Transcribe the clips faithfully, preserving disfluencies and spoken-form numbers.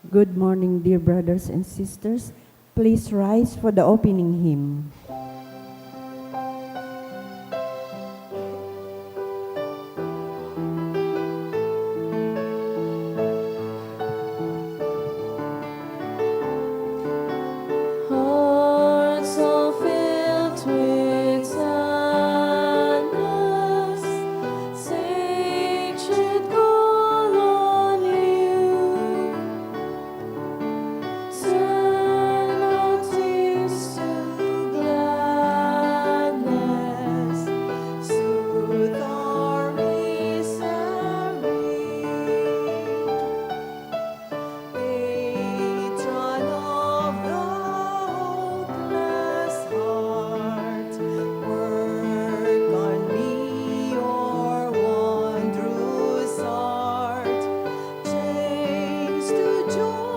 Good morning, dear brothers and sisters. Please rise for the opening hymn. Hearts so filled with sadness, saints should call on you. Turn our tears to gladness, soothe our misery. Patron of the hopeless heart, work on me your wondrous art. Change to joy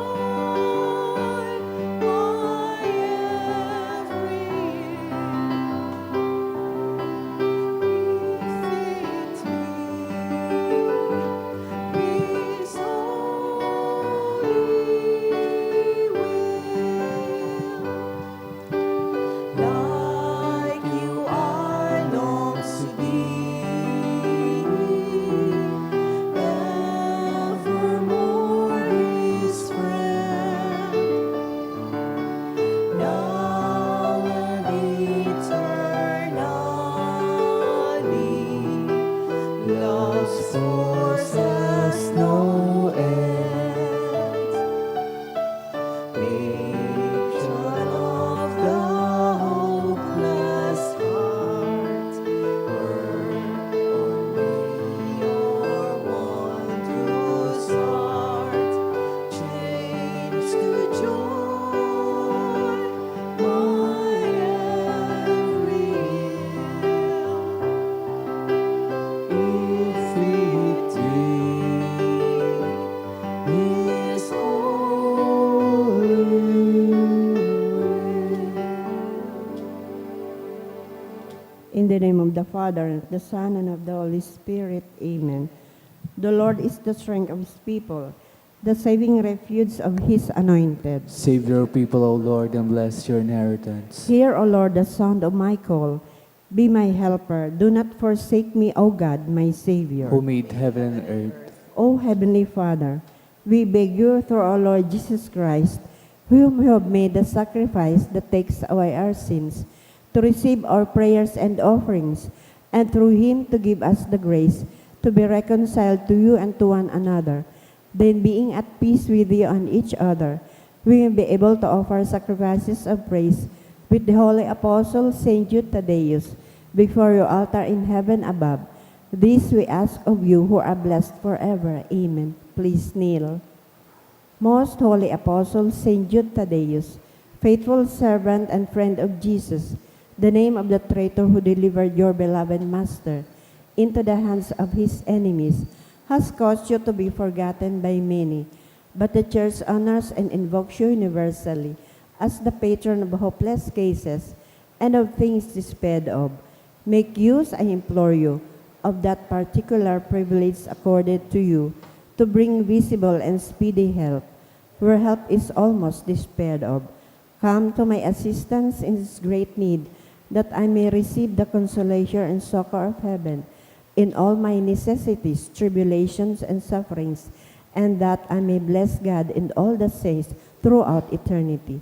my every wish. Befit me this holy will. Like you I long to be, evermore his friend. Now and eternally, love's force has no end. Patron of the hopeless heart, work on me your wondrous art. Change to joy my every ill. If it be his holy will. In the name of the Father, and of the Son, and of the Holy Spirit. Amen. The Lord is the strength of his people, the saving refuge of his anointed. Save your people, O Lord, and bless your inheritance. Hear, O Lord, the sound of my call. Be my helper. Do not forsake me, O God, my Savior. Who made heaven and earth. O Heavenly Father, we beg you through our Lord Jesus Christ, whom you have made the sacrifice that takes away our sins, to receive our prayers and offerings, and through him to give us the grace to be reconciled to you and to one another. Then, being at peace with you and each other, we may be able to offer sacrifices of praise with the holy apostle Saint Jude Thaddeus before your altar in heaven above. This we ask of you who are blessed forever. Amen. Please kneel. Most holy apostle Saint Jude Thaddeus, faithful servant and friend of Jesus, the name of the traitor who delivered your beloved master into the hands of his enemies has caused you to be forgotten by many. But the Church honors and invokes you universally as the patron of hopeless cases and of things despaired of. Make use, I implore you, of that particular privilege accorded to you to bring visible and speedy help where help is almost despaired of. Come to my assistance in this great need, that I may receive the consolation and succor of heaven in all my necessities, tribulations, and sufferings, and that I may bless God and all the saints throughout eternity.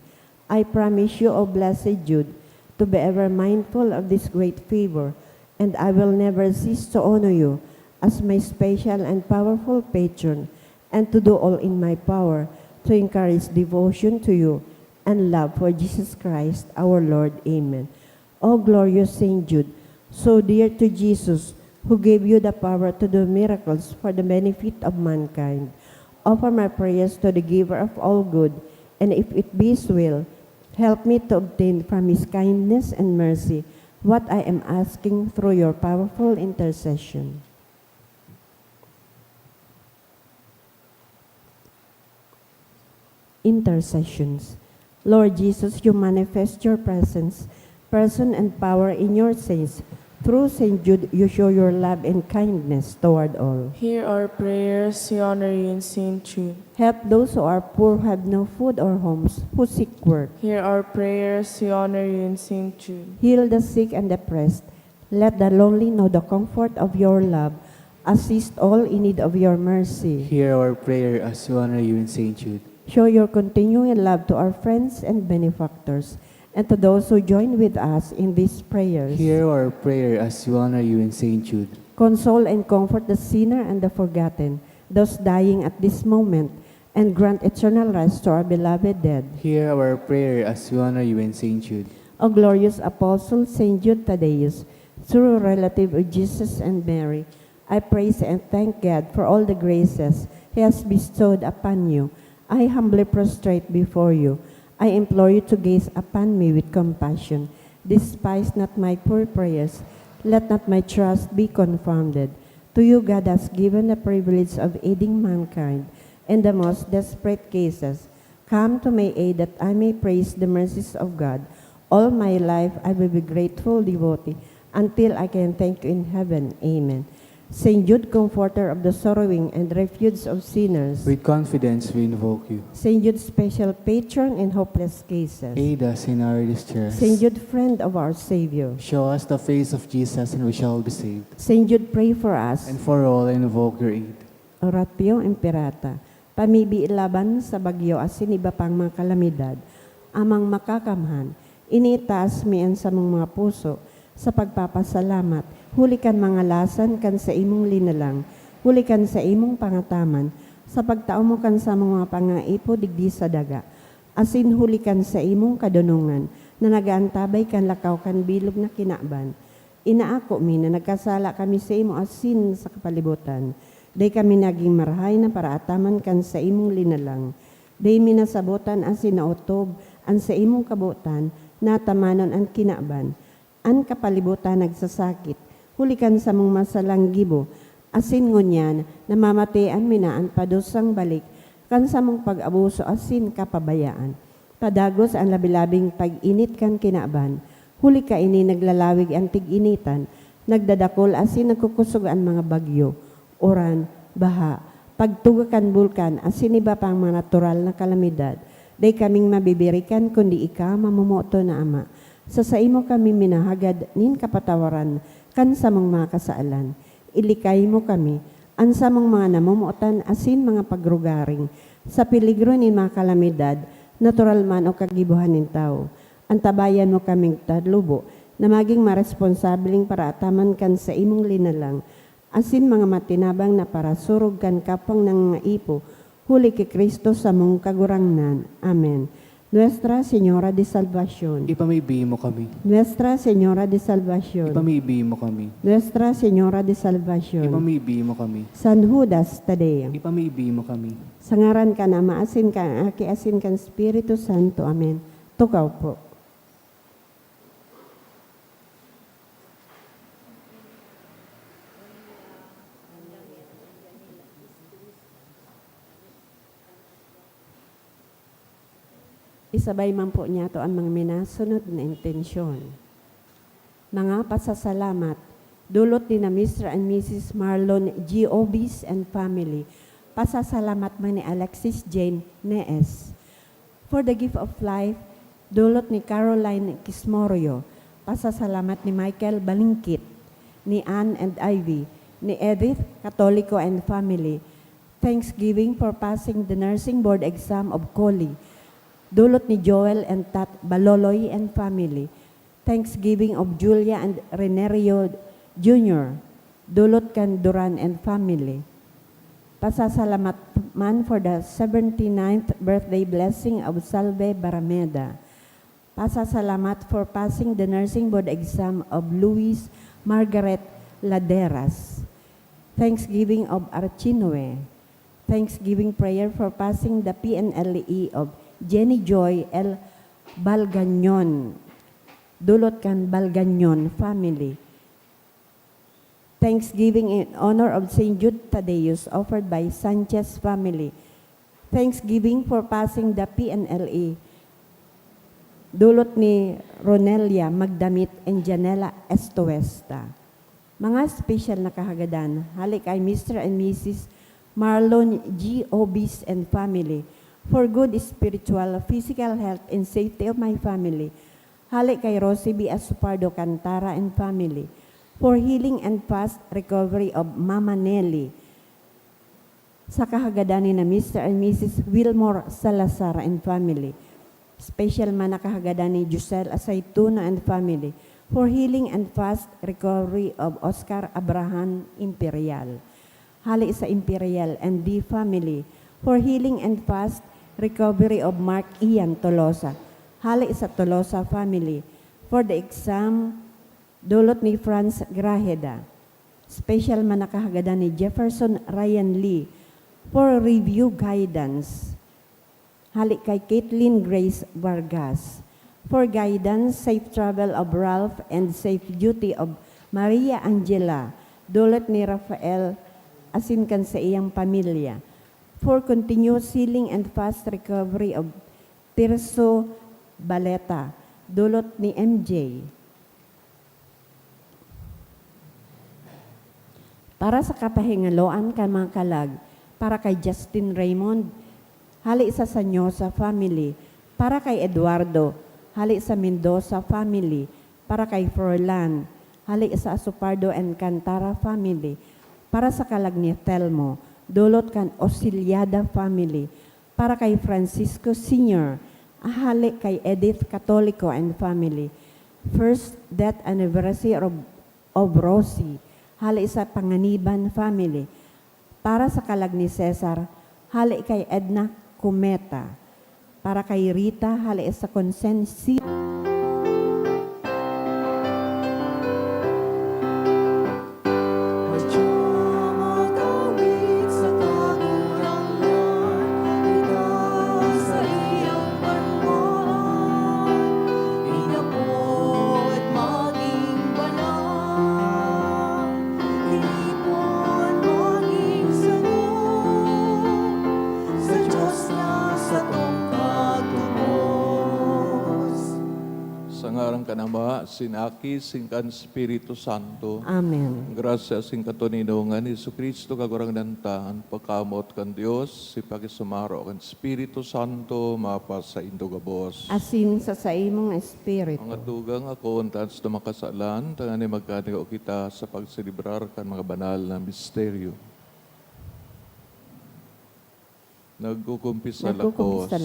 I promise you, O blessed Jude, to be ever mindful of this great favor, and I will never cease to honor you as my special and powerful patron, and to do all in my power to encourage devotion to you and love for Jesus Christ our Lord. Amen. O glorious Saint Jude, so dear to Jesus, who gave you the power to do miracles for the benefit of mankind, offer my prayers to the Giver of all good, and if it be His will, help me to obtain from His kindness and mercy what I am asking through your powerful intercession. Intercessions. Lord Jesus, you manifest your presence, person, and power in your saints Through Saint Jude, you show your love and kindness toward all. Hear our prayers, we honor you in Saint Jude. Help those who are poor, who have no food or homes, who seek work. Hear our prayers, we honor you in Saint Jude. Heal the sick and oppressed. Let the lonely know the comfort of your love. Assist all in need of your mercy. Hear our prayer as we honor you in Saint Jude. Show your continuing love to our friends and benefactors, and to those who join with us in these prayers. Hear our prayer as we honor you in Saint Jude. Console and comfort the sinner and the forgotten, those dying at this moment, and grant eternal rest to our beloved dead. Hear our prayer as we honor you in Saint Jude. O glorious Apostle Saint Jude Thaddeus, true relative of Jesus and Mary, I praise and thank God for all the graces He has bestowed upon you. I humbly prostrate before you. I implore you to gaze upon me with compassion. Despise not my poor prayers. Let not my trust be confounded. To you God has given the privilege of aiding mankind in the most desperate cases. Come to my aid that I may praise the mercies of God. All my life I will be grateful devotee until I can thank you in heaven. Amen. Saint Jude, comforter of the sorrowing and refuge of sinners. With confidence we invoke you. Saint Jude, special patron in hopeless cases. Aid us in our distress. Saint Jude, friend of our Savior. Show us the face of Jesus and we shall be saved. Saint Jude, pray for us. And for all, I invoke your aid. Oratio Imperata. Pamibi laban sa bagyo asin iba pang mga kalamidad. Amang Makakamhan, iniitaas mi an samong mga puso sa pagpapasalamat, huli kan mga lasan kan saimong linalang, huli kan saimong pangataman, sa pagtao mo kan samong mga pangaipo digdi sa daga, asin huli kan saimong kadonongan na nag-aantabay kan lakaw kan bilog na kinaban. Inaako mi na nagkasala kami saimo asin sa kapalibutan. Dai kami nagin marahay na paraataman kan saimong linalang. Dai mi nasabotan asin naotob an saimong kabotan na atamanon an kinaban. An kapalibutan nagsasakit, huli kan samong masalang gibo, asin ngunyan namamatean mi na an padusang balik kan samong pag-abuso asin kapabayaan. Padagos an labi-labing pag-init kan kinaban, huli kaini naglalawig an tig-initan, nagdadakul asin nagkukusog an mga bagyo, uran, baha, pagtuga kan bulkan asin iba pang mga natural na kalamidad. Dai kaming mabibirikan kundi ika, mamomoton na Ama. Sa saimo kami minahagad nin kapatawaran kan samong mga kasalan. Ilikay mo kami, an samong mga namomotan asin mga pagrugaring, sa peligro nin mga kalamidad, natural man o kagibohan nin tawo. Antabayan mo kaming talubo na magin maresponsableng paraataman kan saimong linalang, asin mga matinabang na parasurog kan kapwang nangangaipo, huli ki Cristo samong Kagurangnan. Amen. Nuestra Señora de Salvacion. Ipamibi mo kami. Nuestra Señora de Salvacion. Ipamibi mo kami. Nuestra Señora de Salvacion. Ipamibi mo kami. San Judas Tadeo. Ipamibi mo kami. Sa ngaran kan Ama, asin kan Aki, asin kan Espiritu Santo. Amen. Tukaw po. Isabay man po niyato ang mga minasunod na intensyon. Mga pasasalamat, dulot ni na Mister and Missus Marlon G. Obis and family. Pasasalamat man ni Alexis Jane Nees. For the gift of life, dulot ni Caroline Kismorio. Pasasalamat ni Michael Balingkit, ni Ann and Ivy, ni Edith Katoliko and family. Thanksgiving for passing the Nursing Board exam of Coley. Dulot ni Joel and Tat Baloloy and family. Thanksgiving of Julia and Renerio Junior. Dulot kan Duran and family. Pasasalamat man for the seventy-ninth birthday blessing of Salve Barameda. Pasasalamat for passing the Nursing Board exam of Luis Margaret Laderas. Thanksgiving of Archinoe. Thanksgiving prayer for passing the P N L E of Jenny Joy L. Balganyon. Dulot kan Balganyon family. Thanksgiving in honor of Saint Jude Thaddeus offered by Sanchez family. Thanksgiving for passing the P N L E. Dulot ni Ronelia Magdamit and Janela Estoesta. Mga special na kahagadan, hale kay Mister and Missus Marlon G. Obis and family, for good spiritual, physical health and safety of my family. Hale kay Rosie B. Asupardo Cantara and family, for healing and fast recovery of Mama Nelly. Sa kahagadan ni na Mister and Missus Wilmore Salazar and family. Special man na kahagadan ni Giselle Aceituno and family for healing and fast recovery of Oscar Abraham Imperial. Hale sa Imperial and D family for healing and fast recovery of Mark Ian Tolosa. Hale sa Tolosa family for the exam, dulot ni Franz Grajeda. Special man na kahagadan ni Jefferson Ryan Lee for review guidance. Hale kay Caitlin Grace Vargas. For guidance, safe travel of Ralph and safe duty of Maria Angela, dulot ni Rafael asin kan sa iyang pamilya. For continuous healing and fast recovery of Tirso Baleta, dulot ni M J. Para sa kapahingaloan kan mga kalag, para kay Justin Raymond, hale sa Sanyosa family, para kay Eduardo, hale sa Mendoza family, para kay Froilan, hale sa Asupardo and Cantara family, para sa kalag ni Telmo, dulot kan Osiliada family, para kay Francisco Senior, hale kay Edith Catolico and family, first death anniversary of, of Rosie, hale sa Panganiban family, para sa kalag ni Cesar, hale kay Edna Cometa, para kay Rita, hale sa Consensi- Madya matawid sa Kagurangnan, ika sa iyang banwaan, inapod magin banal, tinipon magin saro, sa Dios na satong pagtubos. Sa ngaran kan Ama, sin Aki, sin kan Espiritu Santo. Amen. Grasya sin katoninongan ni Jesu-Cristo, Kagurangnan ta, an pagkamoot kan Dios, ipakisumaro kan Espiritu Santo, mapasaindo gabos. Asin sa saimong espiritu. Mga tugang, akoon ta an sato makasalan, tanganing magkanigo kita sa pagselebrar kan mga banal na misteryo. Nagkukumpisal ako sa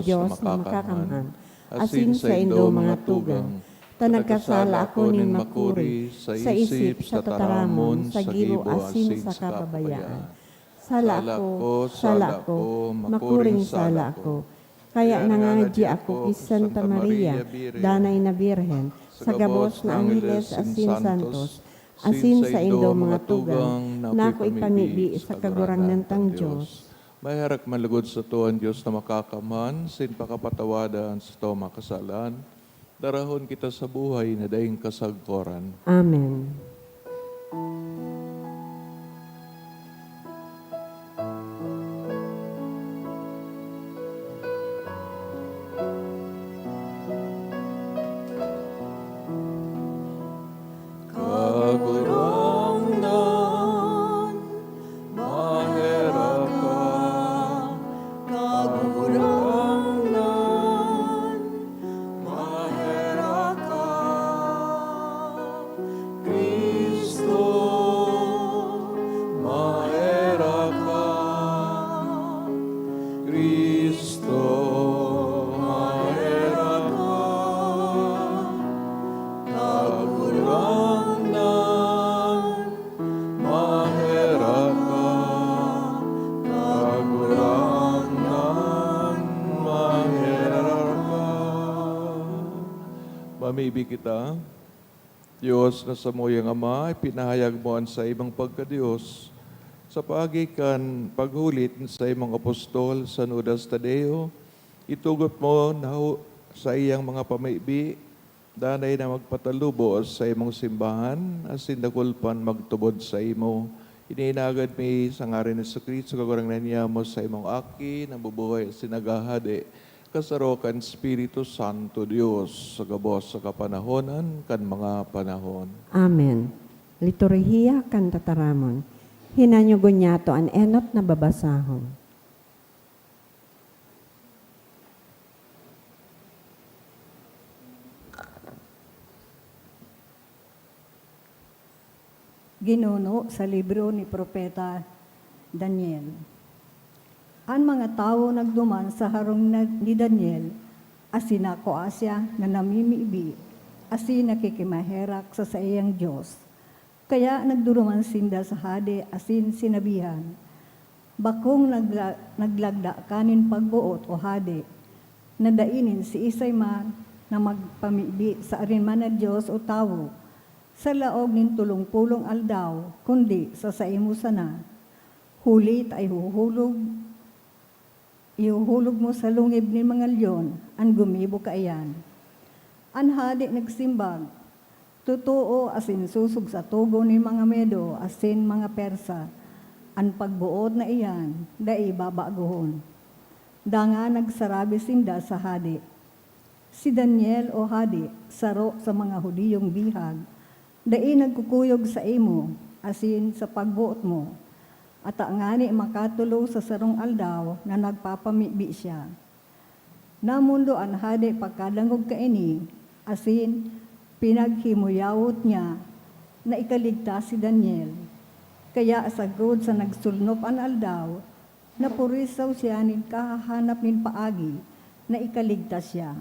Dios na makakamhan, asin saindo mga tugang, ta nagkasala ako nin makuri sa isip, sa tataramon, sa gibo, asin sa kapabayaan. Sala ko, sala ko, makuring sala ko. Kaya nangangadya ako ki Santa Maria, Danay na Birhen, sa gabos na angheles asin santos, asin saindo mga tugang, na ako ipamibi sa Kagurangnan tang Dios. Maherak man lugod sato an Dios na makakamhan, sin pakapatawadan sato mga kasalan, darahon kita sa buhay na daing kasagkoran. Amen. Kagurangnan, maherak ka. Kagurangnan, maherak ka. Cristo, maherak ka. Cristo, maherak ka. Kagurangnan, maherak ka. Kagurangnan, maherak ka. Mamibi kita. Dios na samuyang Ama, ipinahayag mo an saimong pagka-Dios sa paagi kan paghulit nin saimong apostol, San Judas Tadeo. Itugot mo na hu-, saiyang mga pamibi, danay na magpatalubos sa imong simbahan, asin dakul pan magtubod saimo. Ini inagad mi sa ngaran ni Jesu-Cristo, Kagurangnan niamo, saimong Aki, nabubuhay asin naghahade, Kasaro kan Espiritu Santo Dios, sa gabos sa kapanahonan kan mga panahon. Amen. Liturhiya kan Tataramon. Hinanyogon niyato an enot na babasahon. Ginuno sa libro ni Propeta Daniel. An mga tawo nagduman sa harong na, ni Daniel, asin nakua siya na namimibi asin nakikimaherak sa saiyang Dios. Kaya nagduruman sinda sa hade asin sinabihan, "Bakong nagla-, naglagda ka nin pagboot, o hade, na dai nin siisay man na magpamibi sa arin man na dios o tawo sa laog nin tolong pulong aldaw, kundi sa saimo sana, huli ta ihuhulog, ihuhulog mo sa lungib nin mga leon an gumibo kaiyan." An hade nagsimbag, "Totoo asin sosog sa togon nin mga Medo asin mga Persa, an pagboot na iyan dai babagohon." Dangan nagsarabi sinda sa hade, "Si Daniel, o hade, saro sa mga Hudiyong bihag, dai nagkukuyog saimo asin sa pagboot mo, ata ngani makatolo sa sarong aldaw na nagpapamibi siya." Namondo an hade pagkadangog kaini, asin pinaghimuyawot niya na ikaligtas si Daniel. Kaya sagkod sa nagsulnop an aldaw, napurisaw siya nin kahahanap nin paagi na ikaligtas siya.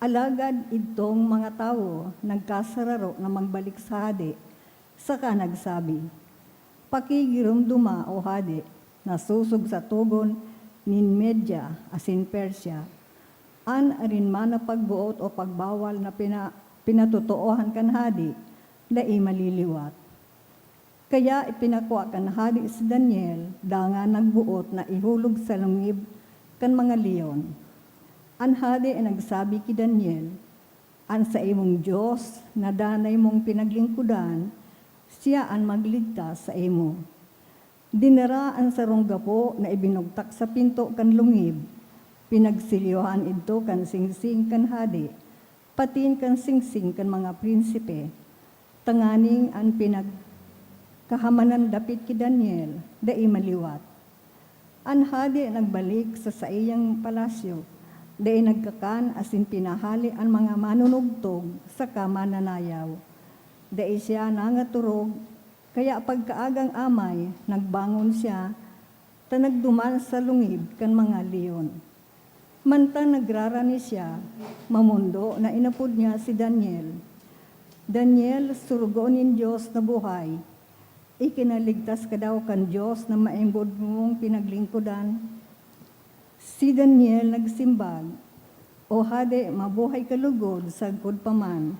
Alagad idtong mga tawo nagkasararo na magbalik sa hade, saka nagsabi, "Pakigiromdoma, o hade, na sosog sa togon nin Media asin Persia, an arin man na pagboot o pagbawal na pina-, pinatotoohan kan hade, dai maliliwat." Kaya ipinakua kan hade si Daniel, dangan nagboot na ihulog sa lungib kan mga leon. An hade nagsabi ki Daniel, "An saimong Dios na danay mong pinaglingkodan, siya an magligtas saimo." Dinara an sarong gapo na ibinugtak sa pinto kan lungib, pinagsilyohan idto kan singsing kan hade, patin kan singsing kan mga prinsipe, tanganing an pinagkahamanan dapit ki Daniel dai maliwat. An hade nagbalik sa saiyang palasyo, dai nagkakan asin pinahale an mga manunugtog saka mananayaw. Dai siya nangatorog, kaya pagkaagang amay, nagbangon siya ta nagduman sa lungib kan mga leon. Mantang nagrarani siya, mamondo na inapod niya si Daniel, "Daniel, sorogoon nin Dios na buhay, ikinaligtas ka daw kan Dios na maimbod mong pinaglingkodan?" Si Daniel nagsimbag, "O hade, mabuhay ka lugod sagkod pa man."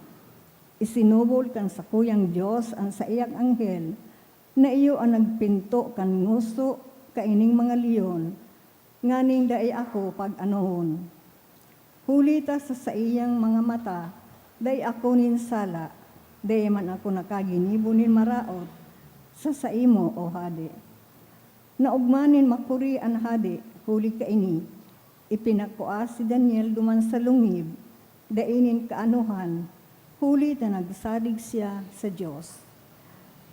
Isinubol kan sakuyang Dios an saiyang anghel na iyo an nagpinto kan ngoso kaining mga leon, nganing dai ako pag-anohon. Huli ta sa saiyang mga mata, dai ako nin sala, dai man ako nakaginibo nin maraot sa saimo, O hade. Naogma nin makuri an hade, huli kaini, ipinakua si Daniel duman sa lungib, dai nin kaanohan, huli ta nagsadig siya sa Dios.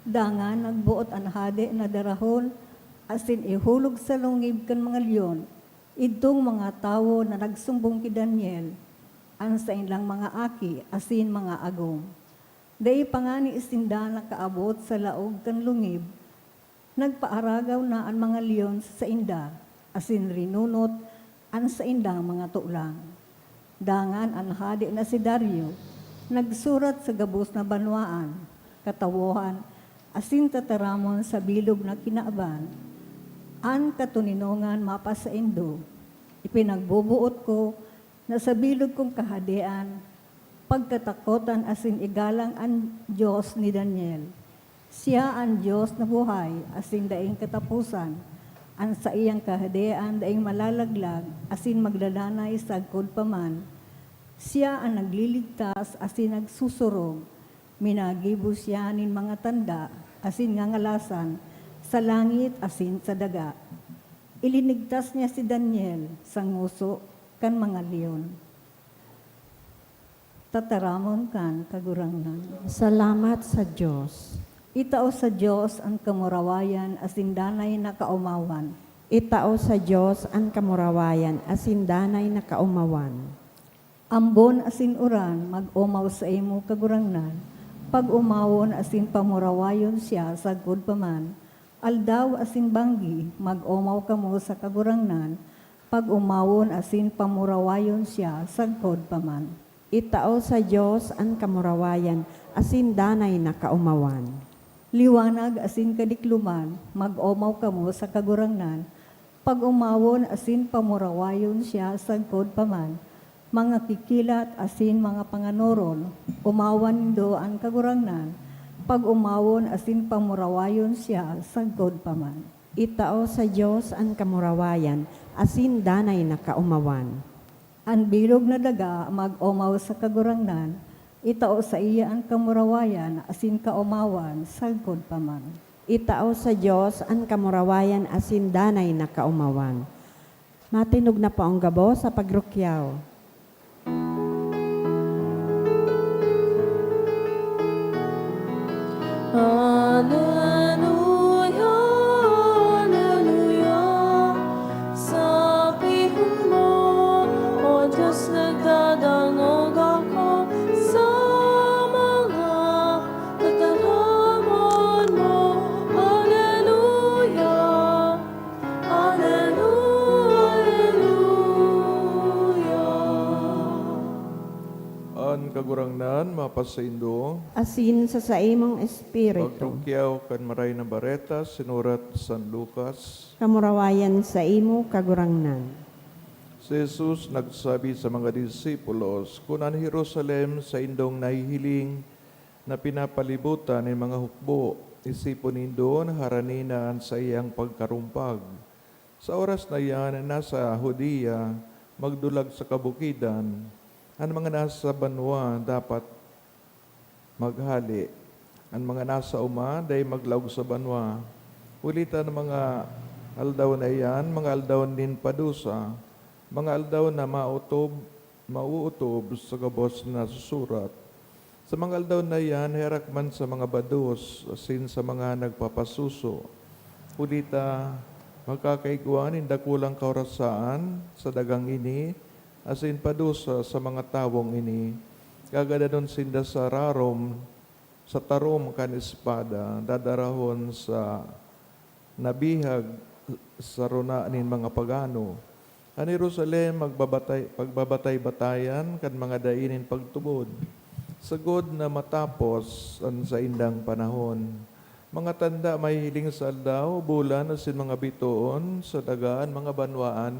Dangan nagboot an hade na darahon asin ihulog sa lungib kan mga leon idtong mga tawo na nagsumbong ki Daniel, an saindang mga aki asin mga agom. Dai pa ngani sinda nakaabot sa laog kan lungib, nagpaaragaw na an mga leon sa sainda, asin rinunot an saindang mga tolang. Dangan an hade na si Dario nagsurat sa gabos na banwaan, katawohan, asin tataramon sa bilog na kinaban, "An katoninongan mapasaindo. Ipinagboboot ko na sa bilog kong kahadean, pagkatakotan asin igalang an Dios ni Daniel. Siya an Dios na buhay asin daing kataposan. An saiyang kahadean daing malalaglag asin magdadanay sagkod pa man. Siya an nagliligtas asin nagsusurog. Minagibo siya nin mga tanda asin ngangalasan sa langit asin sa daga. Ilinigtas niya si Daniel sa ngoso kan mga leon. Tataramon kan Kagurangnan. Salamat sa Dios. Itao sa Dios an kamurawayan asin danay na kaomawan. Itao sa Dios an kamurawayan asin danay na kaomawan. Ambon asin uran, mag-omaw saimo, Kagurangnan. Pag-omawon asin pamurawayon siya sagkod pa man. Aldaw asin banggi, mag-omaw kamo sa Kagurangnan. Pag-omawon asin pamurawayon siya sagkod pa man. Itao sa Dios an kamurawayan asin danay na kaomawan. Liwanag asin kadikloman, mag-omaw kamo sa Kagurangnan. Pag-omawon asin pamurawayon siya sagkod pa man. Mga kikilat asin mga panganoron, omawan nindo an Kagurangnan. Pag-omawon asin pamurawayon siya sagkod pa man. Itao sa Dios an kamurawayan asin danay na kaomawan. An bilog na daga mag-omaw sa Kagurangnan, itao saiya an kamurawayan asin kaomawan sagkod pa man. Itao sa Dios an kamurawayan asin danay na kaomawan. Matinog na po ang gabos sa pagrukyaw. Aleluya, aleluya, sa pihon mo, O Diyos, nagdadangog ako sa mga tataramon mo. Aleluya, aleluya, aleluya. An Kagurangnan mapasaindo. Asin sa saimong espiritu. Pagtrukyaw kan Maray na Bareta, sinurat ni San Lucas. Kamurawayan saimo, Kagurangnan. Si Jesus nagsabi sa mga disipulos, "Kun an Jerusalem saindong nahihiling na pinapalibutan nin mga hukbo, isipon nindo na harani na an saiyang pagkarumpag. Sa oras na iyan, nasa Judea magdulag sa kabukidan. An mga nasa banwa dapat maghale. An mga nasa oma, dai maglaog sa banwa. Huli ta an mga aldaw na iyan, mga aldaw nin padusa, mga aldaw na maotob, mauotob sa gabos na nasusurat. Sa mga aldaw na iyan, herak man sa mga bados, asin sa mga nagpapasuso. Huli ta, magkakaigwa nin dakulang kaorasaan sa dagang ini, asin padusa sa mga tawong ini. Gagadanon sinda sa rarom, sa tarom kan espada, dadarahon sa nabihag sa rona nin mga pagano. An Jerusalem magbabatay-, pagbabatay-batayan kan mga dai nin pagtubod, sagkod na matapos an saindang panahon. Mga tanda mahihiling sa aldaw, bulan, asin mga bitoon sa daga an mga banwaan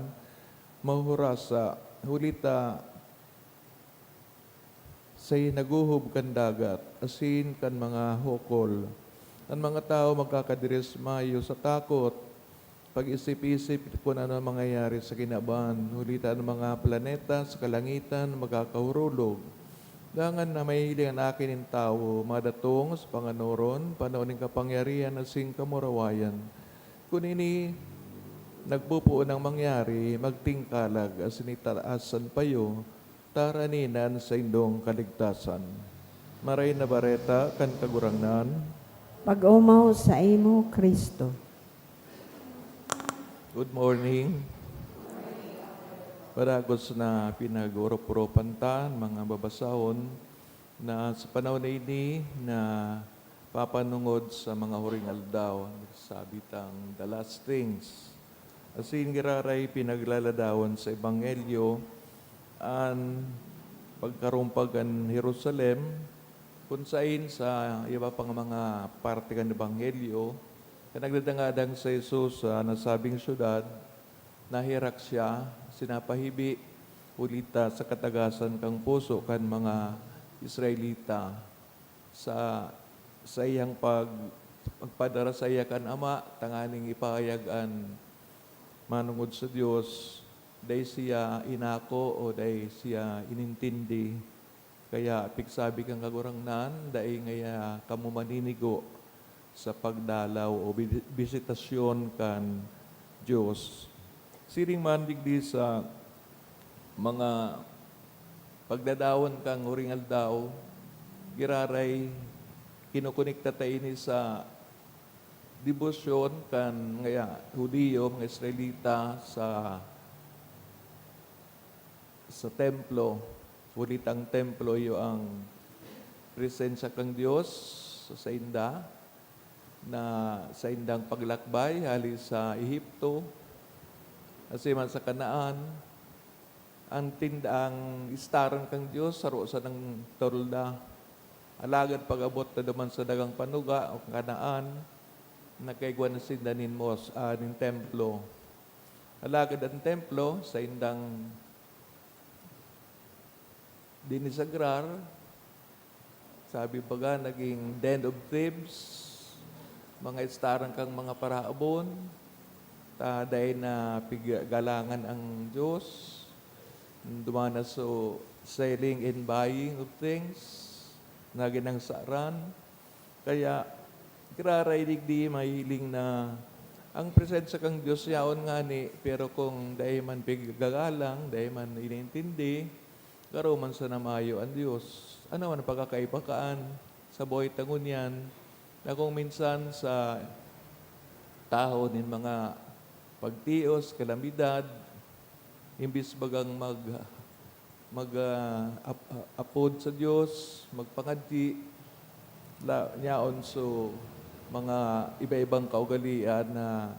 mahurasa, huli ta sa hinaguhob kan dagat, asin kan mga hukol. An mga tawo magkakadirismayo sa takot, pag-isip-isip kun ano an mangyayari sa kinaban, huli ta an mga planeta sa kalangitan magkakahurulog. Dangan na mahihiling an Aki nin Tawo madatong sa panganoron, panahon nin kapangyarihan asin kamurawayan. Kun ini nagpopoon nang mangyari, magtingkalag asin itaas an payo, ta harani na an saindong kaligtasan. Maray na Bareta kan Kagurangnan. Pag-omaw saimo, Cristo. Good morning. Padagos na pinag-urop-uropan ta an mga babasahon na sa panahon na ini na papanungod sa mga huring aldaw, sabi tang the last things. Asin giraray pinaglaladawan sa Ebanghelyo an pagkarumpag kan Jerusalem, kun saen sa iba pang mga parte kan Ebanghelyo, kan nagdadangadang si Jesus sa nasabing syudad, naherak siya, sinapahibi, huli ta sa katagasan kan puso kan mga Israelita sa saiyang pag-, pagpadara saiya kan Ama tanganing ipahayag an manongod sa Dios, dai siya inako o dai siya inintindi. Kaya pigsabi kan Kagurangnan, dai ngaya kamo maninigo sa pagdalaw o bi-, bisitasyon kan Dios. Siring man digdi sa Mga pagdadawan kan huring aldaw, giraray kinokonekta ta ini sa debosyon kan mga Judio, mga Israelita sa, sa templo. Huli ta ang templo iyo ang presensya kan Dios sa sainda, na saindang paglakbay hali sa Ehipto, asin man sa Canaan. Ang tinda, ang istaran kan Dios saro sanang tolda. Alagad pag-abot na duman sa dagang panuga o Canaan, nagkaigwa na sinda nin mos-, ah, nin templo. Alagad ang templo, saindang dinisagrar, sabi baga, naging den of thieves, mga istaran kan mga parahabon, ta dai na pig-, galangan ang Dios. Duman na so selling and buying of things na ginangsaran. Kaya, giraray digdi mahiling na ang presensya kan Dios yaon ngani, pero kung dai man pigagalang, dai man inintindi, garo man sana mayo an Dios. Ano man an pagkakaiba kan sa buhay ta ngunyan, na kung minsan sa tahaw nin mga pagtios, kalamidad, imbis bagang mag-, mag-, ah, ap-, ah, apod sa Dios, magpangadyi, la-, yaon so mga iba-ibang kaugalian na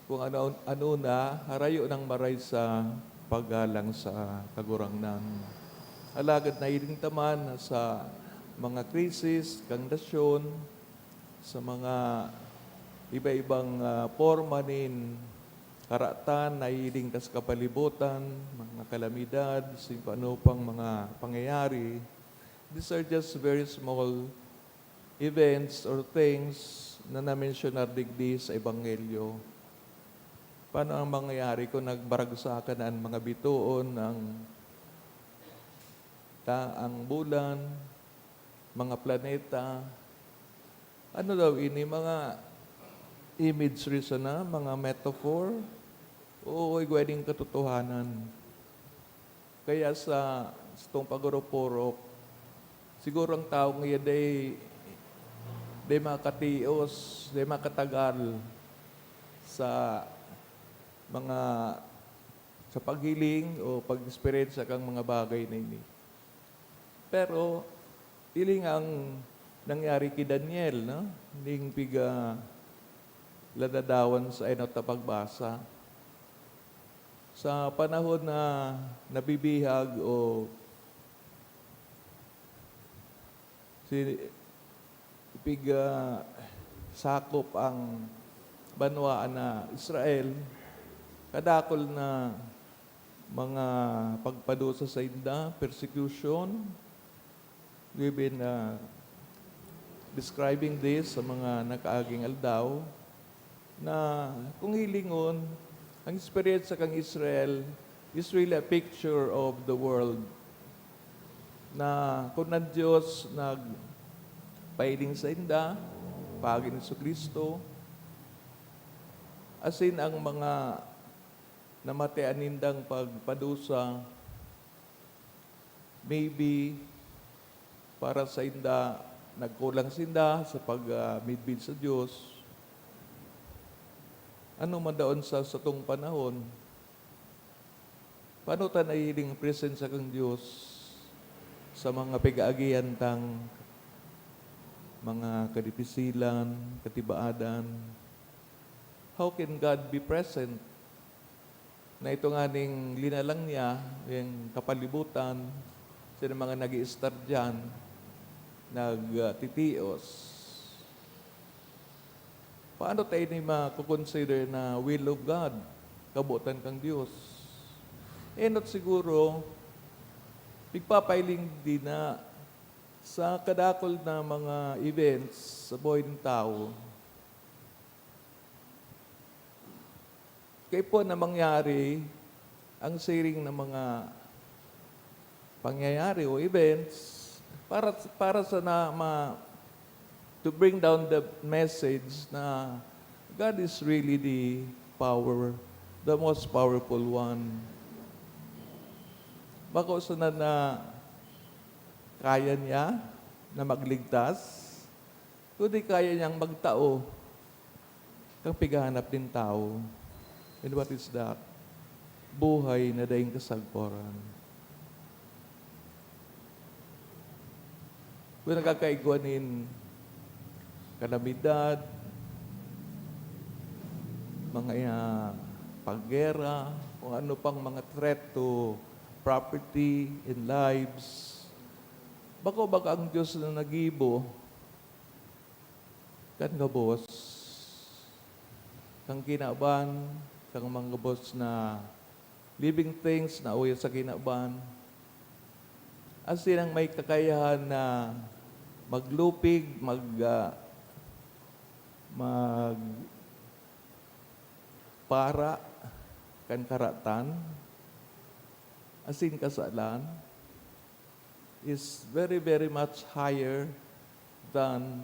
kung ano, ano na, harayo nang maray sa paggalang sa Kagurangnan. Alagad nahiling ta man sa mga krisis kan nasyon, sa mga iba-ibang, ah, porma nin karatan, nahihiling ta sa kapalibutan, mga kalamidad, asin kung ano pang mga pangyayari. These are just very small events or things na namensyonar digdi sa Ebanghelyo. Paano ang mangyayari kung nagbaragsakan na an mga bitoon, ang ta-, ang bulan, mga planeta? Ano daw ini? Mga imagery sana, mga metaphor? O igwa ning katotohanan? Kaya sa, satong pag-orop-orop, siguro ang tawo ngayon dai, dai makatios, dai makatagal sa mga, sa paghiling o pag-eksperyensya kang mga bagay na ini. Pero, hiling ang nangyari ki Daniel, no? Ning piga ladadawan sa enot na pagbasa. Sa panahon na nabibihag o si-, pig-, ah, sakop ang banwaan na Israel, kadakul na mga pagpadusa sainda, persecution. We've been, ah, describing this sa mga nakaaging aldaw, na kung hilingon, ang eksperyensya kan Israel is really a picture of the world, na kun an Dios nagpahiling sainda, paagi ni Jesu-Cristo, asin ang mga namatean nindang pagpadusa, maybe para sainda, nagkulang sinda sa pag, ah, midbid sa Dios. Ano man daon sa satong panahon? Paano ta nahihiling ang presensya kan Dios sa mga pig-aagihan tang mga kadipisilan, katibaadan? How can God be present na ito nganing linalang niya, yung kapalibutan, sila mga nag-i-estar diyan, nagtitios. Paano tayo ini mako-consider na will of God, kabotan kan Dios? Enot siguro, igpapahiling din na sa kadakul na mga events sa buhay ng tao, kaipuhan na mangyari ang siring na mga pangyayari o events para, para sa na ma-, to bring down the message na God is really the power, the most powerful one. Bako sana na kaya niya na magligtas, kundi kaya niyang magtao kan pighahanap nin tawo. And what is that? Buhay na daing kasagkoran. Kung nagkakaigwa nin kalamidad, mga, ah, paggera, kung ano pang mga threat to property and lives, bako baga ang Diyos na naggibo kan gabos, kan kinaban, kan mga gabos na living things na uya sa kinaban. Asin ang may kakayahan na maglupig, mag, ah, magpara kan karatan, asin kasalan, is very, very much higher than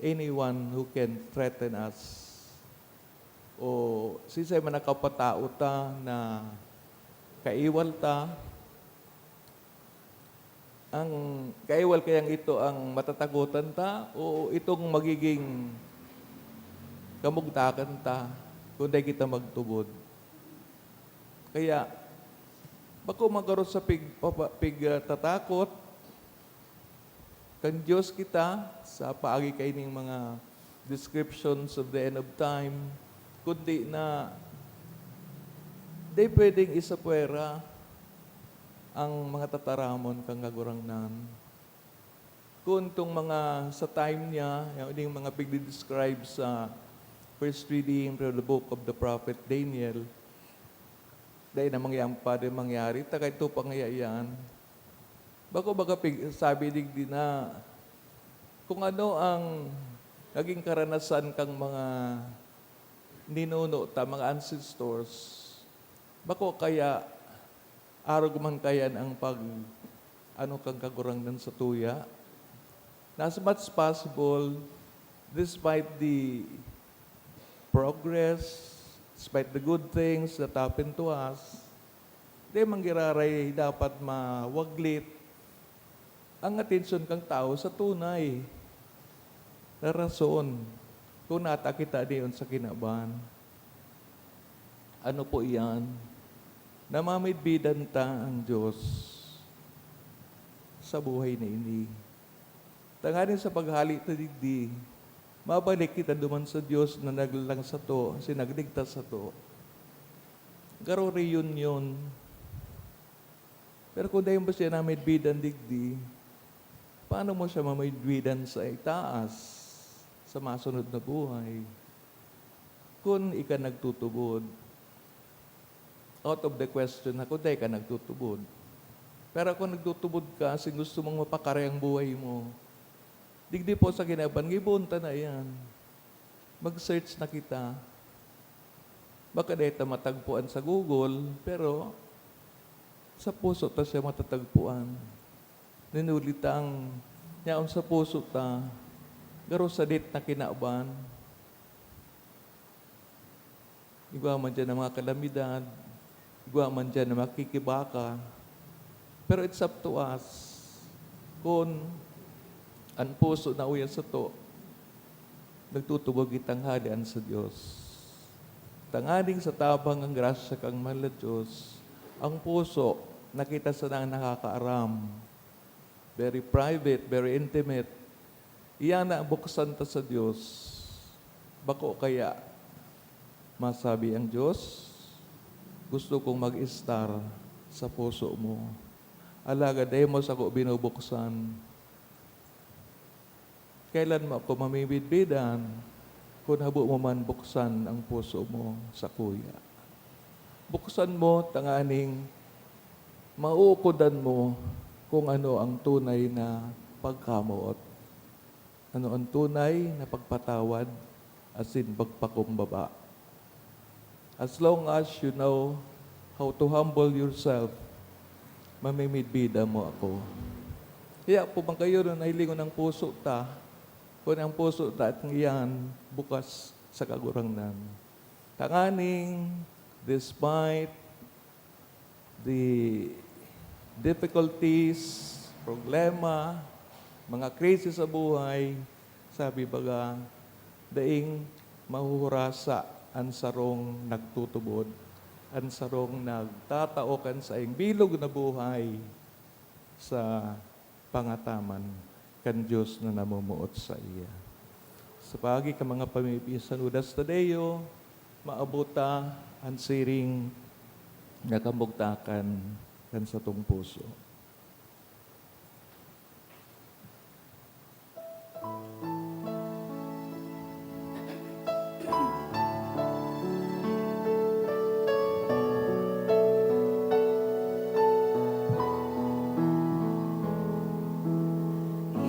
anyone who can threaten us. O siisay man na kapatao ta na kaiwal ta, ang kaiwal kayang ito ang matatagotan ta o itong magiging kamugtakan ta kung dai kita magtubod? Kaya, bako magkaro sa pig-, papa-, pig-, ah, tatakot kan Diyos kita sa paagi kaining mga descriptions of the end of time, kundi na di pwedeng isapwera ang mga tataramon kan Kagurangnan. Kun tong mga sa time niya, yung, yung mga pigdi-describe sa first reading from the book of the prophet Daniel, dai na mangyam-, pwede mangyari, ta kay ito pa ngaya iyan. Bako baga pig-, sabi digdi na kung ano ang naging karanasan kang mga ninuno ta, mga ancestors, bako kaya arog man kayan ang pag-, ano, kan Kagurangnan satuya, na as much as possible, despite the progress, despite the good things that happen to us, di man giraray dapat mawaglit ang atensyon kan tawo sa tunay na rason kung nata kita diyon sa kinaban. Ano po iyan? Namamidbidan ta ang Diyos sa buhay na ini. Tanganing sa paghale ta digdi, mabalik kita duman sa Diyos na naglalang sato, asin nagligtas sato. Garo reunion. Pero kung dai mo siya namidbidan digdi, paano mo siya mamidbidan sa itaas, sa masunod na buhay? Kun ika nagtutubod, out of the question na kun dai ka nagtutubod. Pero kung nagtutubod ka, asin gusto mong mapakari ang buhay mo, digdi po sa kinaban, gibohon ta na iyan. Mag-search na kita. Baka dai ta matagpuan sa Google, pero sa puso ta siya matatagpuan. Nin huli ta ang yaon sa puso ta, garo sadit na kinaban. Igwa man diyan ang mga kalamidad, igwa man diyan ang makikibaka. Pero it's up to us kun an puso na uya sato nagtutubod kitang halean sa Dios. Tanganing sa tabang kan grasya kan mahal na Dios, ang puso na kita sanang nakakaaram, very private, very intimate, iyan na buksan ta sa Dios. Bako kaya masabi ang Dios, "Gusto kong mag-estar sa puso mo. Alagad dai mo sako binubuksan." Kailan mo ako mamimidbidan kun habo mo man buksan ang puso mo sakuya? Buksan mo tanganing mauukodan mo kung ano ang tunay na pagkamoot, ano ang tunay na pagpatawad asin pagpakumbaba. As long as you know how to humble yourself, mamimidbida mo ako. Kaya po bang kayo na nahilingon ang puso ta? Kung ang puso ta at iyan bukas sa Kagurangnan. Tanganing, despite the Difficulties, problema, mga krisis sa buhay, sabi baga, daing mahuhurasa an sarong nagtutubod, an sarong nagtatao kan saing bilog na buhay sa pangataman kan Dios na namumuot saiya. Sa paagi kan mga pamibi san Judas Tadeo, maabot ta an siring na kamugtakan kan satong puso.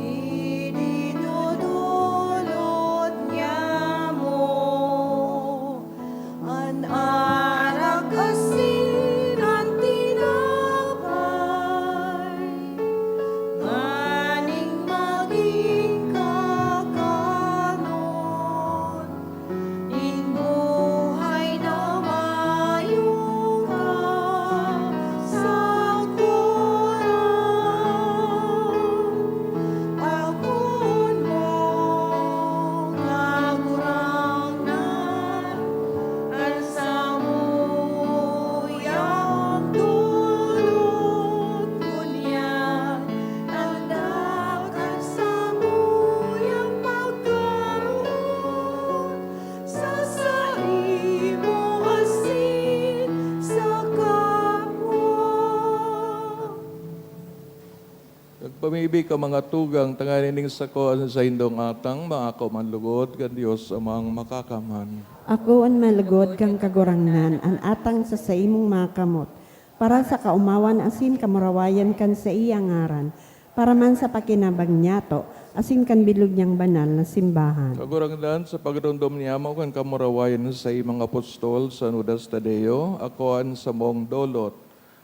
Idinodolot niya mo an arak asin an tinapay, nganing magin kakanon nin buhay na mayong kasakoran. Pakon mo, Kagurangnan, an samuyang dolot, ngunyan tanggap an samuyang pagkaon sa saimo asin sa kapwa. Nagpamibi ka, mga tugang, tanganing sako an saindong atang maako man lugod kan Dios Amang Makakamhan. Ako an malugod kan Kagurangnan, an atang sa saimong mga kamot, para sa kaomawan asin kamurawayan kan saiyang ngaran, para man sa pakinabang niyato asin kan bilog niyang banal na simbahan. Kagurangnan, sa pagromdom niyamo kan kamurawayan sa saimong apostol, San Judas Tadeo, ako an samong dolot,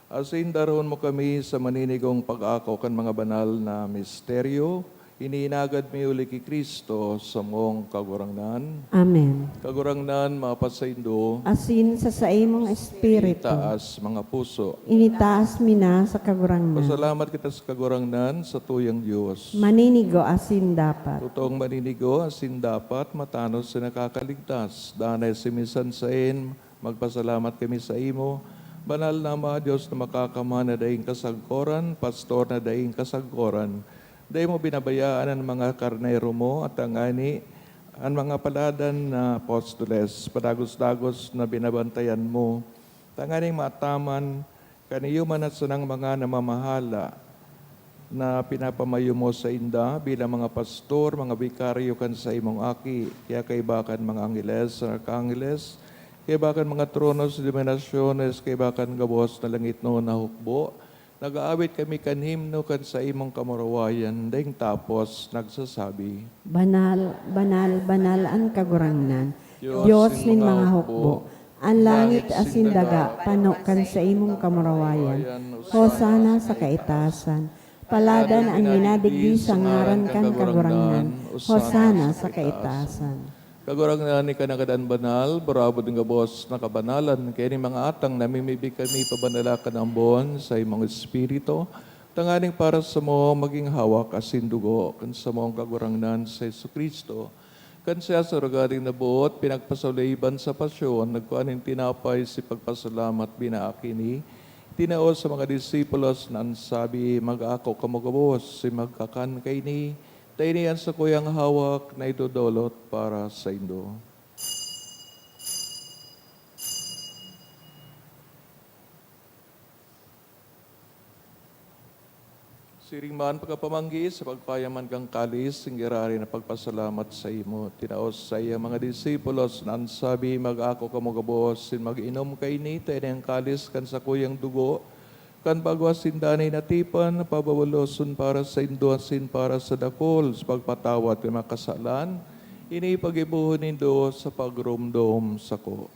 asin darahon mo kami sa maninigong pag-ako kan mga banal na misteryo. Ini inagad mi huli ki Cristo, samong Kagurangnan. Amen. Kagurangnan, mapasaindo. Asin sa saimong espiritu. Itaas mga puso. Initaas mi na sa Kagurangnan. Pasalamat kita sa Kagurangnan, sa tuyang Dios. Maninigo asin dapat. Totoong maninigo asin dapat, matanos na nakakaligtas. Danay si minsan sain, magpasalamat kami saimo, Banal na Ama, Dios na Makakamhan na daing kasagkoran, Pastor na daing kasagkoran. Dai mo binabayaan an mga karnero mo, at tangani an mga paladan na apostoles, padagos-dagos na binabantayan mo, tanganing maataman kan iyo man at sanang mga namamahala na pinapamayo mo sainda bilang mga pastor, mga bikaryo kan saimong Aki. Kaya kaiba kan mga angheles, arkangeles, kaiba kan mga tronos, dominasyones, kaiba kan gabos na langitnon na hukbo, nag-aawit kami kan himno kan saimong kamurawayan, daing tapos nagsasabi, "Banal, banal, banal an Kagurangnan, Dios nin mga hukbo. An langit asin daga pano kan saimong kamurawayan. Hosana sa kaitasan. Paladan an minadigdi sa ngaran kan Kagurangnan. Hosana sa kaitasan." Kagurangnan, ika na gadan banal, barabod nin gabos na kabanalan. Kaya nin mga atang namimibi kami, pabanala ka na ambon sa imong Espiritu, tanganing para samo magin hawak asin dugo kan samong Kagurangnan si Jesu-Cristo. Kan siya sa huragad nin naboot, pinagpasauliban sa pasyon, nagkua nin tinapay, si pagpasalamat, binaak ini, tinao sa mga disipulos na an sabi, "Mag-ako kamo gabos, si magkakan kaini, ta ini an sakuyang hawak na idodolot para saindo." Siring man pagkapamanggi, sa pagpayaman kan kalis, nin giraray na pagpasalamat saimo, tinao sa saiyang mga disipulos na an sabi, "Mag-ako kamo gabos, sin mag-inom kaini, ta ini an kalis kan sakuyang dugo, kan bagong asin danay na tipan, na pababaloson para saindo asin para sa dakul, sa pagpatawad kan mga kasalan. Ini paggibohon nindo sa pagromdom sako."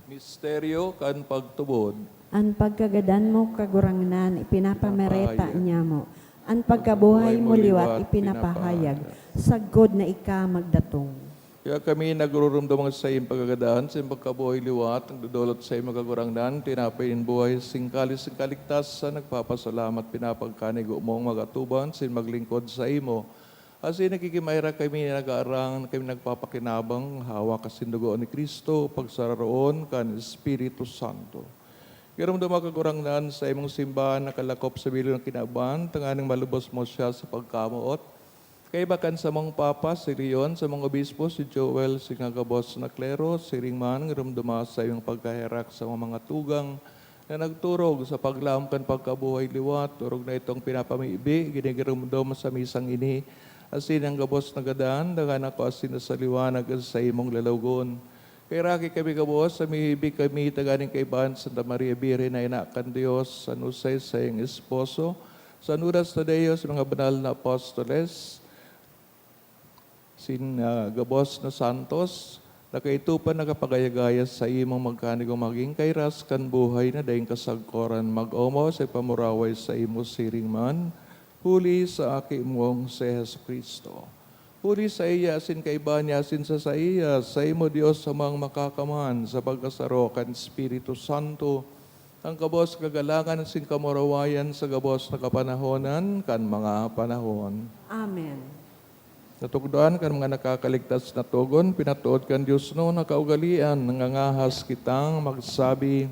Misteryo kan pagtubod. An pagkagadan mo, Kagurangnan, ipinapamareta niamo. An pagkabuhay mo liwat ipinapahayag, sagkod na ika magdatong. Kaya kami nagrurumdom sa iyong pagkagadahan, sa iyong pagkabuhay liwat, nagdodolot sa iyong magagurangnan, tinapay nin buhay, singkalis, singkaligtas, sa nagpapasalamat, pinapagkanigo mong magatuban, sin maglingkod sa imo. Asin nakikimaira kami, nag-aarang, kami nagpapakinabang, hawak asin dugo ni Cristo, pagsararoon kan Espiritu Santo. Giromdom, Kagurangnan, sa imong simbahan nakalakop sa bilog na kinaban, tanganing malubos mo siya sa pagkamoot. Kaiba kan samong Papa, si Leon, samong Obispo, si Joel, si nga gabos na klero, siring man, giromdoma sa imong pagkaherak sa mga tugang na nagturog sa paglaom kan pagkabuhay liwat, orog na itong pinapamibi, ginigiromdom sa misang ini, asin ang gabos na gadan, dangan ako asin sa liwanag sa imong lalawogon. Kaheraki kami gabos, sa mihibi kami, tanganing kaibahan Santa Maria Birhen na Ina kan Dios, San Jose, saiyang esposo, San Judas Tadeo, sa mga banal na apostoles, sin, ah, gabos na santos, na kaitupan nakapagayagaya sa imong magkanigo magin kairas kan buhay na daing kasagkoran, mag-omaw sa ipamuraway sa imo siring man, huli sa Aki mong si Jesu-Cristo. Huli saiya, asin kaiba niya, asin sa saiya, sa imo, Dios, Amang Makakaman, sa pagkasaro kan Espiritu Santo, ang gabos kagalangan asin kamurawayan sa gabos na kapanahonan kan mga panahon. Amen. Natukdoan kan mga nakakaligtas na togon, pinatood kan Dios no na kaugalean, nangangahas kitang magsabi,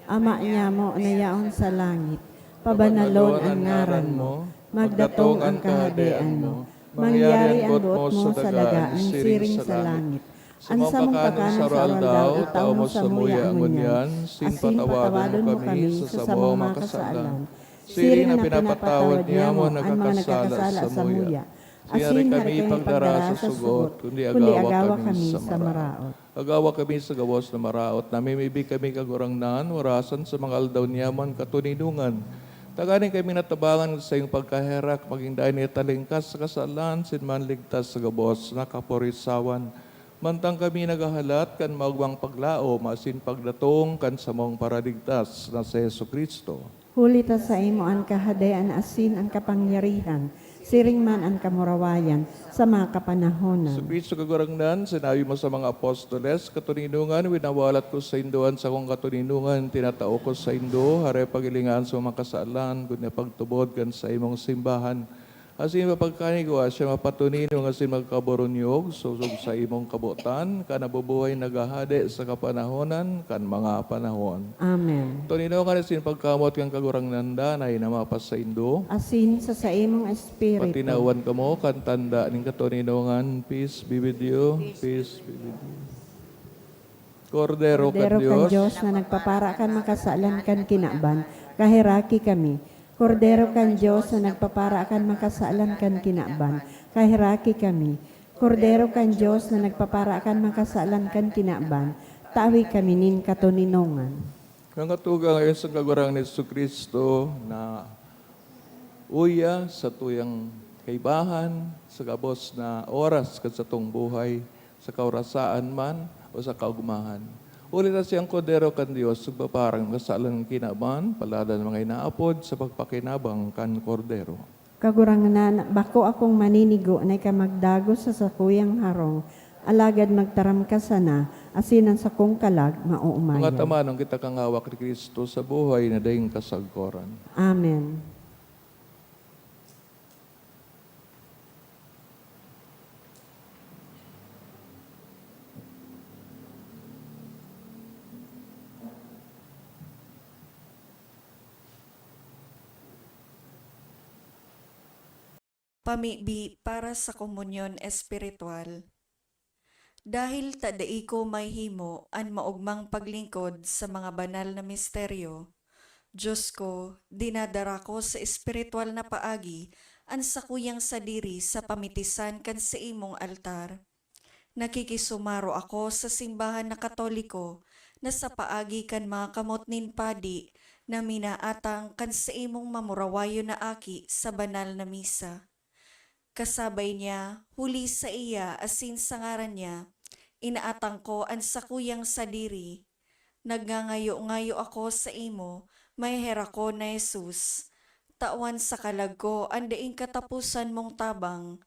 Ama niamo na yaon sa langit, pabanalon an ngaran mo, magdatong an kahadean mo, mangyari an boot mo sa daga, siring sa langit. An samong kakanon sa aroaldaw, itao mo samuya ngunyan, asin patawadon mo kami sa samong mga kasalan, siring na pinapatawad niamo an mga nagkakasala samuya. Asin hari kami pagdara sa sugot, kundi agawa kami sa maraot. Agawa kami sa gabos na maraot, namimibi kami, Kagurangnan, orasan sa mga aldaw niamo an katoninongan. Tanganing kami natabangan sa iyong pagkaherak, magin dai na italingkas sa kasalan, asin manligtas sa gabos na kaporisawan. Mantang kami naghahalat kan maogmang paglaom asin pagdatong kan samong Paraligtas na si Jesu-Cristo. Huli ta saimo an kahadean asin an kapangyarihan, siring man an kamurawayan, sa mga kapanahonan. Jesu-Cristo, Kagurangnan, sinabi mo sa mga apostoles, "Katoninongan, winawalat ko saindo an sakong katoninongan, tinatao ko saindo, hare pagilingan sa mga kasalan, kundi pagtubod kan saimong simbahan." Asin mapagkanigwa siya mapatoninong asin magkaboronyog, sosog sa imong kabotan, ka nabubuhay naghahade sa kapanahonan kan mga panahon. Amen. Toninongan asin pagkamot kan Kagurangnan danay na mapasaindo. Asin sa saimong espiritu. Patinawan kamo kan tanda nin katoninongan. Peace be with you. Peace be with you. Kordero kan Kordero kan Dios. Dios na nagpapara kan makasalan kan kinaban, kaheraki kami. Kordero kan Dios na nagpapara kan makasalan kan kinaban, kaheraki kami. Kordero kan Dios na nagpapara kan makasalan kan kinaban, tawi kami nin katoninongan. Mga tugang, ayon sa Kagurangnan Jesu-Cristo na uya sa tuyang kaibahan, sa gabos na oras kan satong buhay, sa kaorasaan man o sa kaogmahan. Huli ta siyang Kordero kan Dios, nagpapara kan kasalan kan kinaban, palad an mga inaapod sa pagpakinabang kan Kordero. Kagurangnan, bako akong maninigo na ika magdagos sa sakuyang harong, alagad magtaram ka sana, asin an sakong kalag maoomayan. Mga taman, kita kan hawak ni Cristo sa buhay na daing kasagkoran. Amen. Pamibi para sa komunyon espiritual. Dahil ta dai ko mahihimo an maogmang paglingkod sa mga banal na misteryo, Dios ko, dinadara ko sa espiritual na paagi an sakuyang sadiri sa pamitisan kan saimong altar. Nakikisumaro ako sa simbahan na Katoliko na sa paagi kan mga kamot nin padi na minaatang kan saimong mamurawayon na aki sa banal na misa. Kasabay niya, huli saiya asin sa ngaran niya, inaatang ko an sakuyang sadiri. Nagngangayo-ngayo ako saimo, maheherak ko na Jesus, tawan sa kalag ko an daing kataposan mong tabang.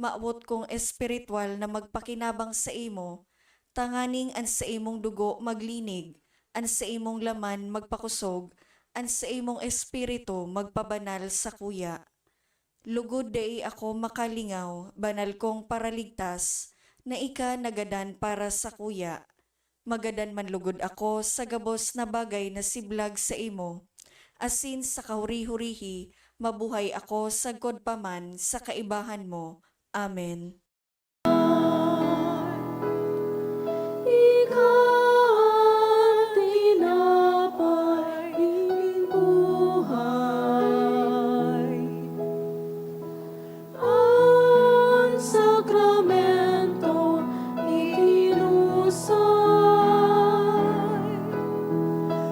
mawot kong espiritual na magpakinabang saimo, tanganing an saimong dugo maglinig, an saimong laman magpakosog, an saimong espiritu magpabanal sakuya. Lugod dai ako makalingaw, banal kong Paraligtas, na ika nagadan para sakuya. Magadan man lugod ako sa gabos na bagay na siblag saimo, asin sa kahuri-hurihi mabuhay ako sagkod pa man sa kaibahan mo. Amen. Ika an tinapay nin buhay. An sakramento ikinusay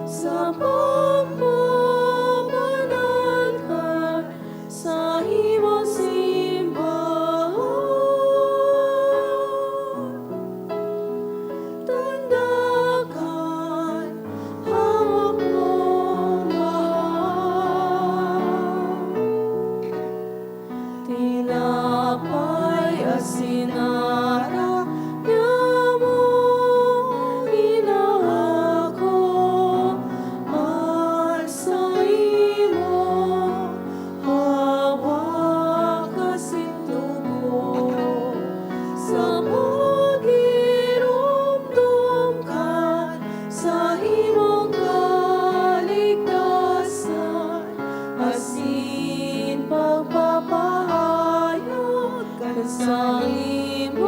sa pagpabanal kan saimong simbahan. Tanda kan hawak mong mahal. Tinapay asin arak niya mo inaako, an saimo hawak asin dugo, sa pagiromdom kan saimong kaligtasan, asin pagpapahayag kan saimong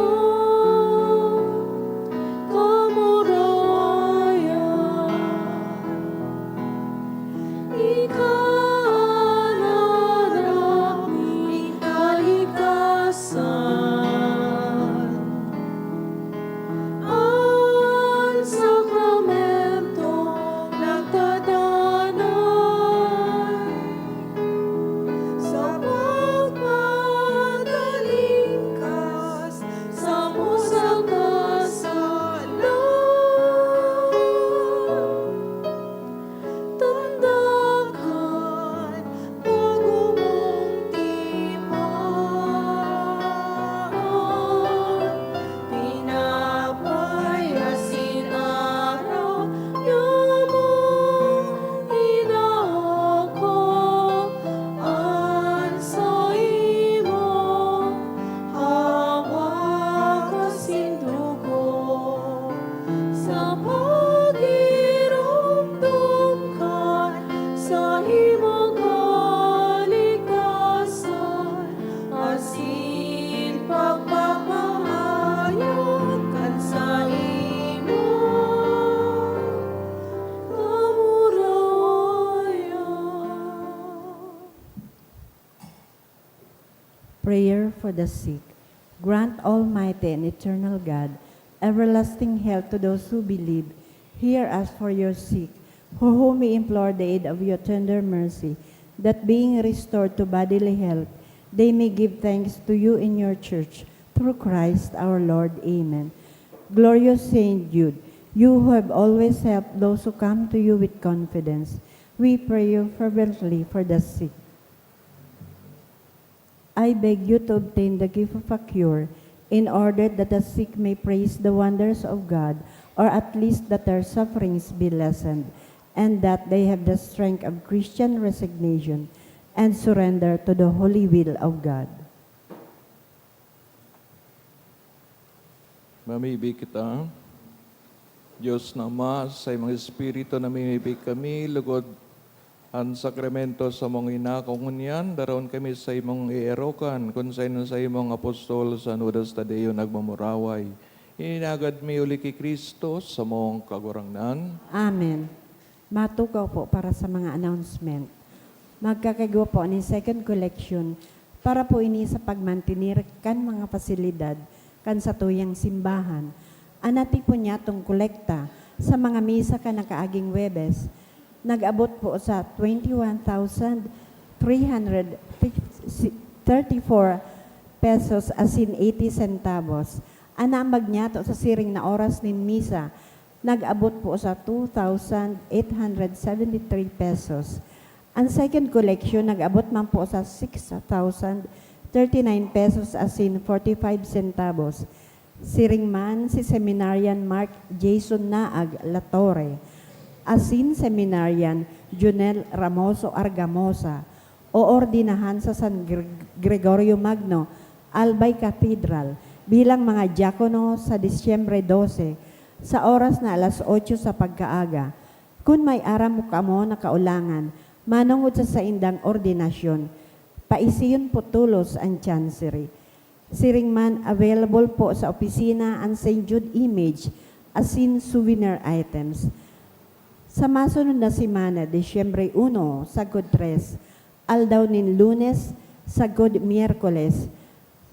kamurawayan. Ika an arak nin kaligtasan. An sakramento nagtatanan sa pagpagalingkas samo sa kasalan. Tanda kan bago mong tipan, tinapay asin arak niya mo inaako, an saimo hawak asin dugo, sa pagiromdom kan saimong kaligtasan, asin pagpapahayag kan saimong kamurawayan. Prayer for the sick. Grant, Almighty and eternal God, everlasting health to those who believe. Hear us for your sick, for whom we implore the aid of your tender mercy, that being restored to bodily health, they may give thanks to you in your church, through Christ our Lord. Amen. Glorious Saint Jude, you who have always helped those who come to you with confidence, we pray you fervently for the sick. I beg you to obtain the gift of a cure, in order that the sick may praise the wonders of God, or at least that their sufferings be lessened, and that they have the strength of Christian resignation and surrender to the holy will of God. Mamibi kita. Dios na Ama, sa imong Espiritu namimibi kami, lugod an sakramento sa mong inako ngunyan, daraon kami sa imong eerokan, kun saen sa imong apostol San Judas Tadeo nagmamuraway. Ininagad mi huli ki Cristo, samong Kagurangnan. Amen. Matukaw po para sa mga announcement. Magkakaigwa po nin second collection para po ini sa pagmantener kan mga pasilidad kan satuyang simbahan. An natipon niyatong kolekta sa mga misa kan nakaaging Huwebes, nag-abot po sa twenty-one thousand three hundred thirty-four pesos asin eighty centavos. An naambag niyato sa siring na oras nin misa, nag-abot po sa two thousand eight hundred seventy-three pesos. An second collection nag-abot man po sa six thousand thirty-nine pesos asin forty-five centavos. Siring man si Seminarian Mark Jason Naag Latorre asin Seminarian Junel Ramoso Argamosa, oordinahan sa San Gre-, Gregorio Magno, Albay Cathedral, bilang mga diakono sa Disyembre dose, sa oras na alas otso sa pagkaaga. Kun may aram mo kamo na kaulangan manongod sa saindang ordinasyon, paisiyon po tolos an chancery. Siring man, available po sa opisina an Saint Jude image asin souvenir items. Sa masunod na semana, Disyembre uno sagkod tres, aldaw nin Lunes sagkod Miyerkules,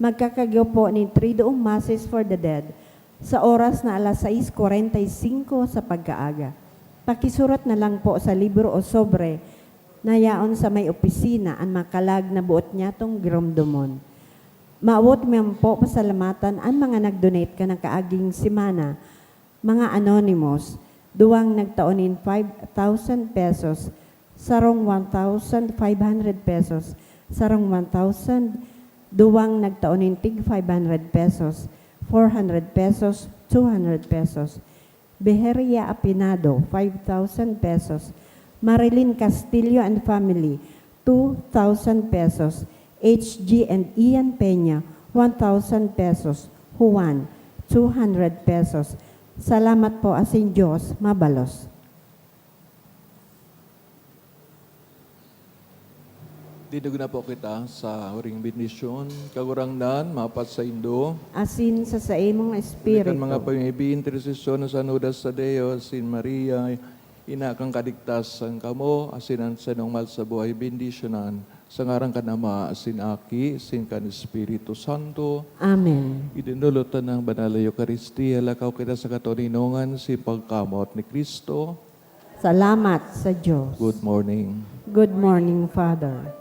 magkakagyo po nin triduong Masses for the Dead sa oras na alas sais kwarenta y singko sa pagkaaga. Pakisurat na lang po sa libro o sobre na yaon sa may opisina an mga kalag na boot nyatong giromdomon. Maawot man po pasalamatan an mga nag-donate kan nakaaging semana, mga anonymous, duwang nagtao nin five thousand pesos, sarong one thousand five hundred pesos, sarong one thousand, duwang nagtao nin tig five hundred pesos, four hundred pesos, two hundred pesos. Beheria Apinado, five thousand pesos. Marilyn Castillo and family, two thousand pesos. H G and Ian Peña, one thousand pesos. Juan, two hundred pesos. Salamat po asin Diyos mabalos. Dindog na po kita sa huring bendisyon. Kagurangnan, mapat saindo. Asin sa saimong Kan mga espiritu. Pamibi, intersesyon sa Nudas Tadeo, asin Maria, ina kan kaligtasan kamo, asin an sanong mahal sa buhay, bendisyonan. Sa ngaran kan Ama, asin Aki, asin kan Espiritu Santo. Amen. Idinulot ta ng banal na Eukaristia, lakaw kita sa katoninongan, sin pagkamoot ni Cristo. Salamat sa Diyos. Good morning. Good morning, Father.